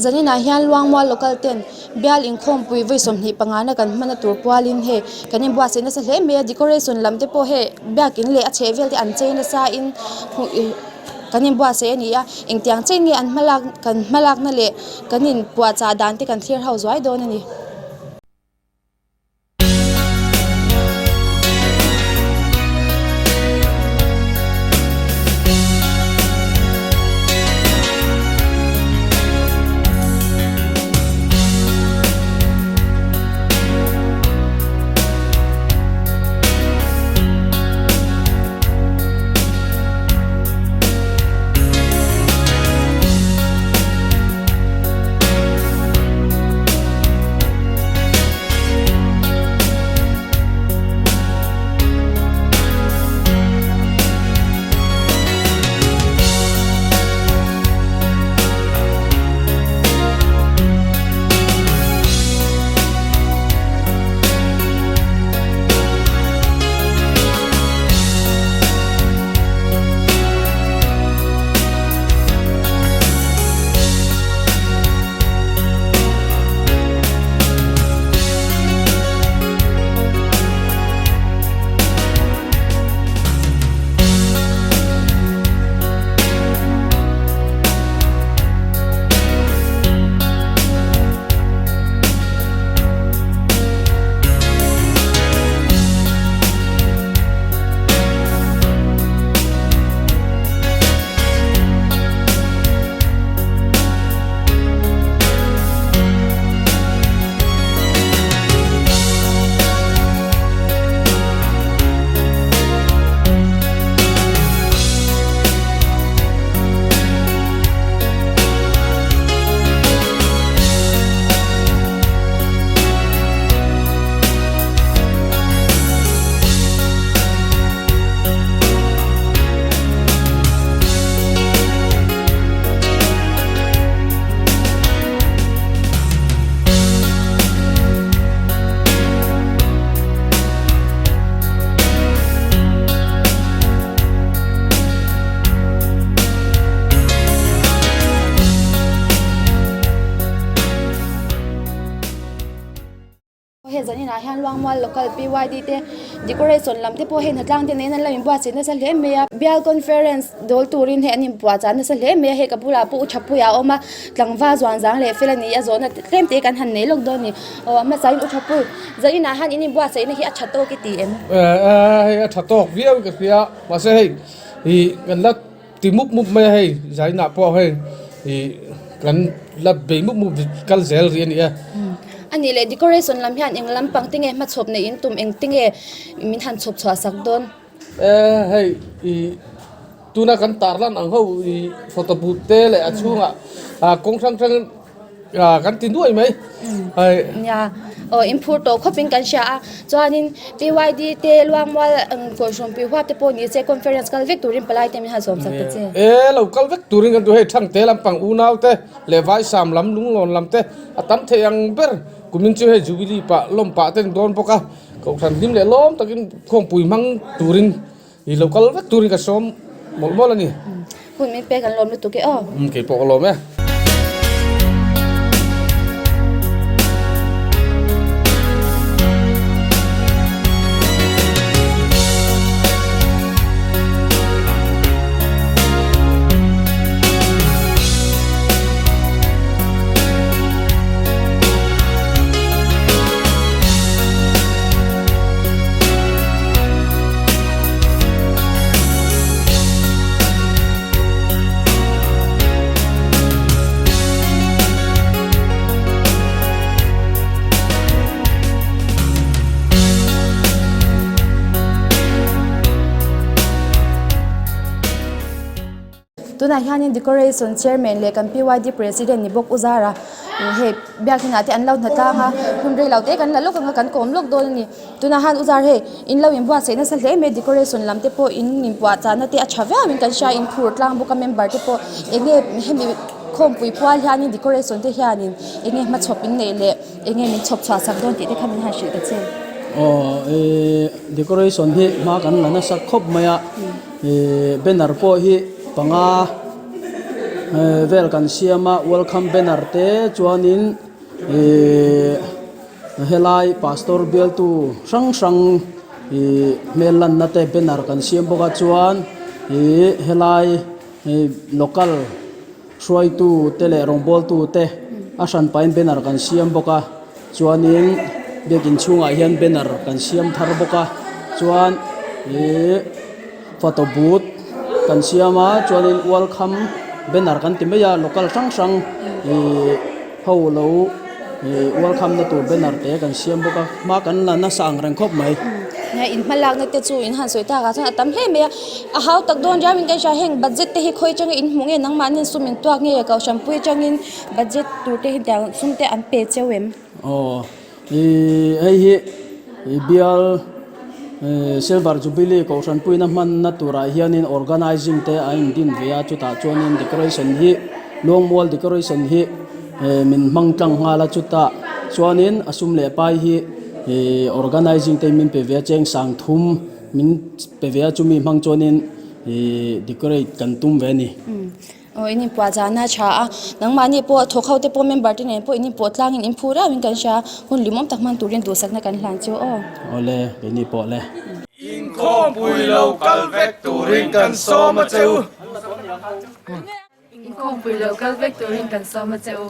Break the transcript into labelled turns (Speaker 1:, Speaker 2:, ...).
Speaker 1: Zaninah hian Luangmual local ten bial inkhawmpui vawi 25 na kan hman a tur pualin hei kan inbuatsaih nasa hle mai a decoration lam te pawh hei biakin leh a chhehvel te an chei nasa in hmuh ih kan inbuatsaih a ni a engtiang chen nge an hmalak kan hmalakna leh kan inpuahchah dan te kan thlir ho zuai dawn a ni. Hei zaninah hian Luangmual local PYD te decoration lam te pawh hei hnatlang te nen an lo inbuatsaih nasa hle mai a. Bial conference dawl turin hei an inpuahchah nasa hle mai a, hei ka bulah pawh u Thapuia a awm a, tlangval zuan zang leh fel a ni a, zawhna tlem te kan han nei lawk dawn a ni. Aw a hmasa in u Thapui, zaninah hian in inbuatsaihna hi a tha tawk i ti em?
Speaker 2: Hei a tha tawk viau ka hria, mahse hei ih kan la ti mup mup mai a hei zainah pawh hei ih kan la bei mup mup kal zel rih a ni e.
Speaker 1: A nih leh decoration lam hian eng lampang te nge hmachhawp neih in tum eng te nge min han chhawp chhuah sak dawn?
Speaker 2: E hei ih tuna kan tarlan ang ho ih photo booth te leh a chhungah ah kawng hrang hrang Ah kan ti nuai mai.
Speaker 1: Hei. Nia aw in phur tawh khawp in kan hria a chuanin PYD te Luangmual Kawlhrawmpui huat te pawh ni se conference kal vek turin palai te min han sawm sak ta che.
Speaker 2: E lo kal vek turin kan duh hei Thangte lampang unau te leh Vaisam lam Lunglawn lam te a tam thei ang ber kumin chu hei Jubilee pah lawm pah te an dawn bawk a Kohhran hlim leh lawm takin khawngpui hmang turin i lo kal vek turin ka sawm mawlh mawlh a ni.
Speaker 1: Hun min pek an lawm lutuk e aw.
Speaker 2: Umm kei pawh ka lawm e.
Speaker 1: Tunah hianin decoration chairman leh kan PYD president ni bawk u Zara hei biakinah te an lo hna tlang a hun rei lo te kan la lawk ang a kan kawm lawk dawn a ni. Tunah han u zar hei in lo inbuatsaih nasa hle mai decoration lam te pawh in inpuahchahna te a tha viau in kan hria in phur tlang bawk a member te pawh eng nge hemi khawmpui pual hianin decoration te hianin eng nge hmachhawp in neih leh eng nge min chhawp chhuah sak dawn tih te kha min han hrilh ta che.
Speaker 3: Aw ih decoration hi hma kan la nasa khawp mai a ih banner pawh hi panga vel kan siam a welcome banner te chuanin ihh helai pastor bialtu hrang hrang ihh hmel lanna te banner kan siam bawk a chuan ihh helai ihh local hruaitu te leh rawngbawltu te a hran pahin banner kan siam bawk a chuanin biakin chhungah hian banner kan siam thar bawk a chuan ihh photo booth kan siam a chuanin welcome banner kan ti mai a local hrang hrang ihh ho lo ihh welcome na tur banner te kan siam bawk a hma kan la nasa ang reng khawp mai.
Speaker 1: Nia in hmalakna te chu in han sawi tak ah chuan a tam hle mai a a hau tak dawn riau in ka hria heng budget te hi khawi atanga in hmuh nge nangmahni in sum in tuak nge kohhran pui atangin budget tur te hi tiang sum te an pe cheu em?
Speaker 3: Aw Ihh hei hi ih bial ihh silver jubilee kohhran puina hmanna turah hianin organizing te a indin ve a chutah chuanin decoration hi luangmual decoration hi eh min hmang tlang nghal a chutah chuanin a sum leh pai hi ihh organizing te min pe ve a cheng sang thum min pe ve a chumi hmang chuanin ihh decorate kan tum ve a ni.
Speaker 1: Aw in inpuah zan a tha a, nangmahni pawh thawk ho te pawh member te nen pawh in inpawh tlang in inphu reuh in kan hria a, hun limawm tak hman turin duhsakna kan hlan chu aw.
Speaker 3: Awle, keini pawh le.
Speaker 4: Inkhawmpui lo kal vek turin kan sawm a che u.
Speaker 5: Inkhawmpui lo kal vek turin kan sawm a che u.